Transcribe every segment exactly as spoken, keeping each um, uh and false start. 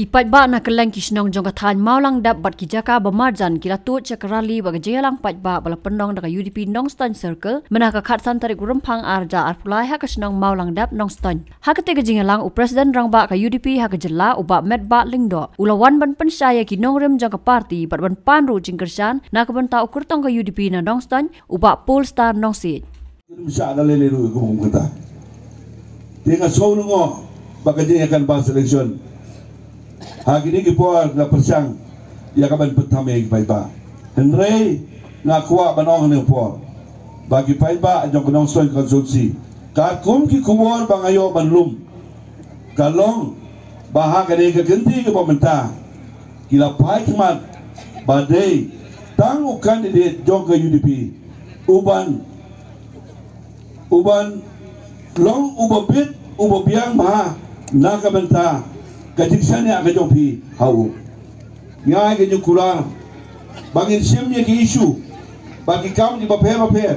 Paidbah na kylleng ki shnong jong ka thaiñ Mawlangdep bad ki jaka ba marjan ki la tuid sha ka rally bad ka jingïalang paidbah ba la pynlong da ka U D P Nongstoiñ Circle mynta ka khatsan tarik u Rymphang ar hajar arphew lai ha ka shnong Mawlangdep Nongstoiñ. Ha katei ka jingïalang u President Rangbah ka U D P ha ka jylla u Bah Metbah Lyngdoh u la wan ban pynshai ïa ki nongrim jong ka party bad ban pan ruh jingkyrshan na ka bynta u kyrtong ka U D P na Nongstoiñ u Bah Paul Star Nongsiej. Ym shah da lei lei ruh kum kumta. Te nga sngew lyngngoh ba ka jingïakan bus election ha kine ki por la pyrshang ïa ka ban pynthame ïa ki paidbah. Hynrei nga kwah ban ong ha kane ka por ba ki paidbah jong ka Nongstoiñ constituency katkum ki khubor ba nga ïoh ban lum ka long ba ha kane ka kynti kaba mynta ki la phai khmat ba dei tang u candidate jong ka U D P uban uban long uba bit uba biang bha na ka bynta ka jingshaniah ka jong phi ha u. Ngi ai ka jingkular ba ngin shim ïa ki issue ba ki kam kiba pher ba pher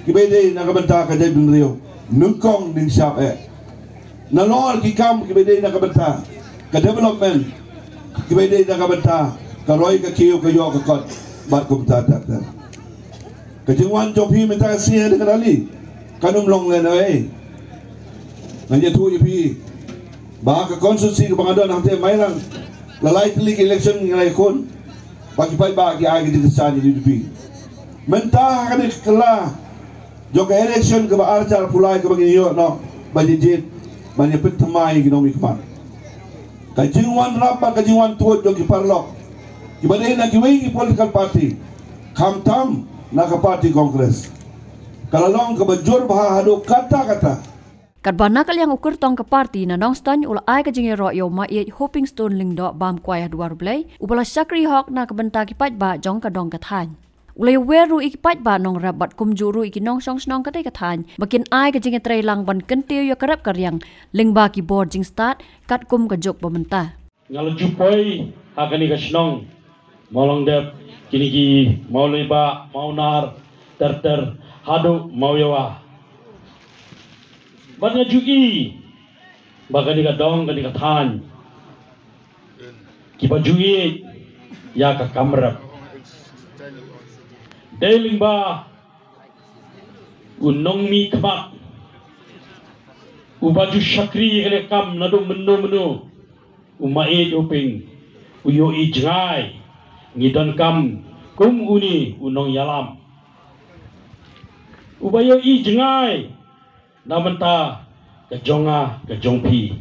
kiba dei na ka bynta ka jaitbynriew nyngkong nyngshap eh. Nalor ki kam kiba dei na ka bynta ka development kiba dei na ka bynta ka roi ka kiew ka ïoh ka kot bad kumta ter ter. Ka jingwan jong phi mynta ka sngi ha kane ka rally kan ym long lehnohei. Ngan ïathuh ïa phi ba ka constituency kaba nga don hangtei Mairang la lai tylli ki election ngi la ïakhun ba ki paidbah ki ai ka jingkyrshan ïa U D P. Mynta ha kane ka kylla jong ka election kaba ar hajar arphew lai kaba ngin ïoh noh ba ngin jied ban ïa pynthymmai ïa ki nongmihkhmat. Ka jingwanrah bad ka jingwan tuid jong ki paralok kiba dei na kiwei ki political party khamtam na ka party Congress ka la long kaba jur bha haduh katta katta. Katba na ka liang u kyrtong ka party na Nongstoiñ u la ai ka jingïaroh ïa u Maieit Hopingstone Lyngdoh Bamkwai ha Dwar U Blei uba la shakri hok na ka bynta ki paidbah jong ka dong ka thaiñ. U la ïawer ruh ïa ki paidbah nongrep bad kumjuh ruh ïa ki nongshong shnong katei ka thaiñ ba kin ai ka jingïatreilang ban kyntiew ïa ka rep ka riang lyngba ki bor jingstad katkum ka juk ba mynta. Nga la ju poi ha kane ka shnong Mawlangdep, kine ki Mawleibah, Mawnar ter ter haduh Mawïawa. Bad nga ju i ba kane ka dong kane ka thaiñ kiba ju ïeit ïa ka kam rep dei lyngba u nongmihkhmat uba ju shakri ïa kane ka kam naduh mynno mynno. U Maieit Hoping u ïohi jngai ngi donkam kum une u nongïalam uba ïohi jngai na bynta ka jong nga ka jong phi.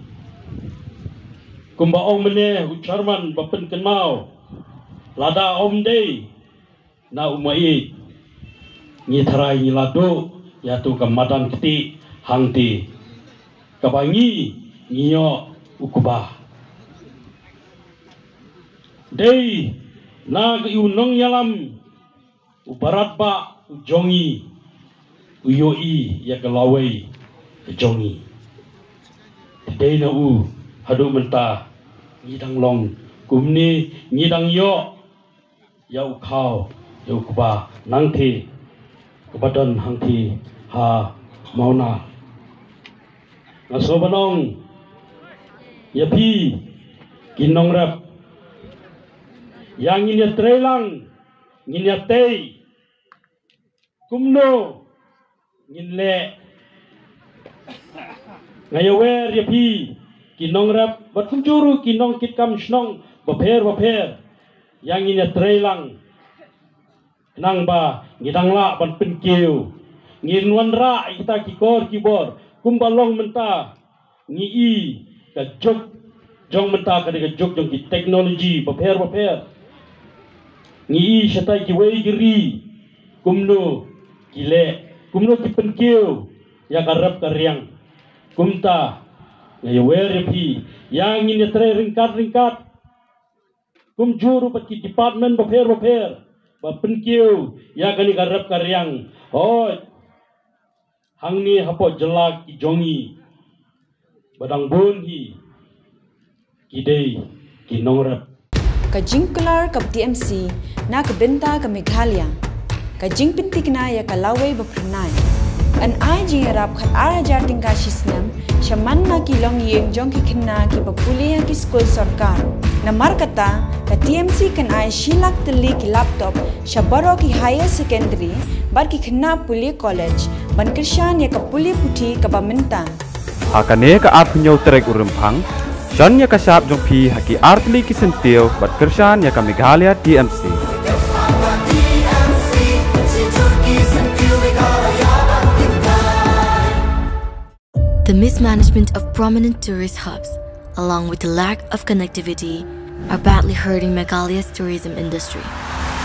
Kumba ong mynne u chairman ba pynkynmaw, lada ym dei na u Maieit ngi tharai ngi la duh ïa tu ka madan kti hangti kaba ngi ngi ïoh u kba. Dei na ka u nongïalam u barat ba u jong ngi u ïohi ïa ka lawei ka jong ngi. Te dei na u haduh mynta ngi dang long kumne, ngi dang ïoh ïa u khaw ïa u kba nangte kaba don hangte ha Mawnar. Nga sngewbha ban ong ïa phi ki nongrep, ïa ngin ïatreilang, ngin ïatei kumno ngin leh. Nga ïawer ïa phi ki nongrep bad kumjuh ruh ki nongkitkam shnong bapher bapher, ïa ngin ïatreilang. Khnang ba ngi dang lah ban pynkiew, ngin wanrah ïa kita ki kor ki bor kumba long mynta. Ngi i ka juk jong mynta ka dei ka juk jong ki teknoloji bapher bapher. Ngi i shatai kiwei ki ri kumno ki leh, kumno ki pynkiew ïa ka rep ka riang. Kumta nga ïawer ïa phi, ïa ngin ïatrei ryngkat ryngkat kumjuh ruh bad ki department bapher bapher ba pynkiew ïa kane ka rep ka riang. Hooid, hangne hapoh jylla ki jong ngi ba dang bun hi ki dei ki nongrep. Ka jingkular ka T M C na ka bynta ka Meghalaya. Ka jingpynthikna ïa ka lawei ba phyrnai. yn ai jingïarap khat ar hajar tyngka shi snem sha man la ki longïing jong ki khynnah kiba pule ha ki skul sorkar. Namar kata, ka T M C kan ai shi lak tylli ki laptop sha baroh ki higher secondary bad ki khynnah pule college ban kyrshan ïa ka pule puthi kaba mynta. Ha kane ka arphew tarik u Rymphang, shon ïa ka shap jong phi ha ki artylli ki syntiew bad kyrshan ïa ka Meghalaya T M C. The mismanagement of prominent tourist hubs, along with the lack of connectivity, are badly hurting Meghalaya's tourism industry.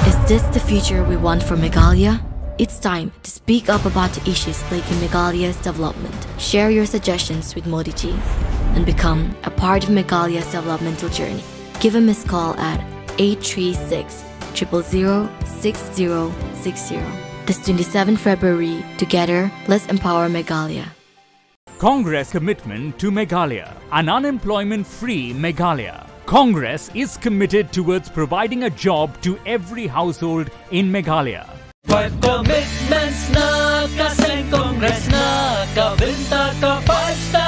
Is this the future we want for Meghalaya? It's time to speak up about the issues plaguing Meghalaya's development. Share your suggestions with Modi ji and become a part of Meghalaya's developmental journey. Give a missed call at eight three six, triple zero, six zero six zero. This twenty-seventh February, together, let's empower Meghalaya. Congress commitment to Meghalaya, an unemployment free Meghalaya. Congress is committed towards providing a job to every household in Meghalaya. Five commitments na ka seng Congress na ka bynta ka five star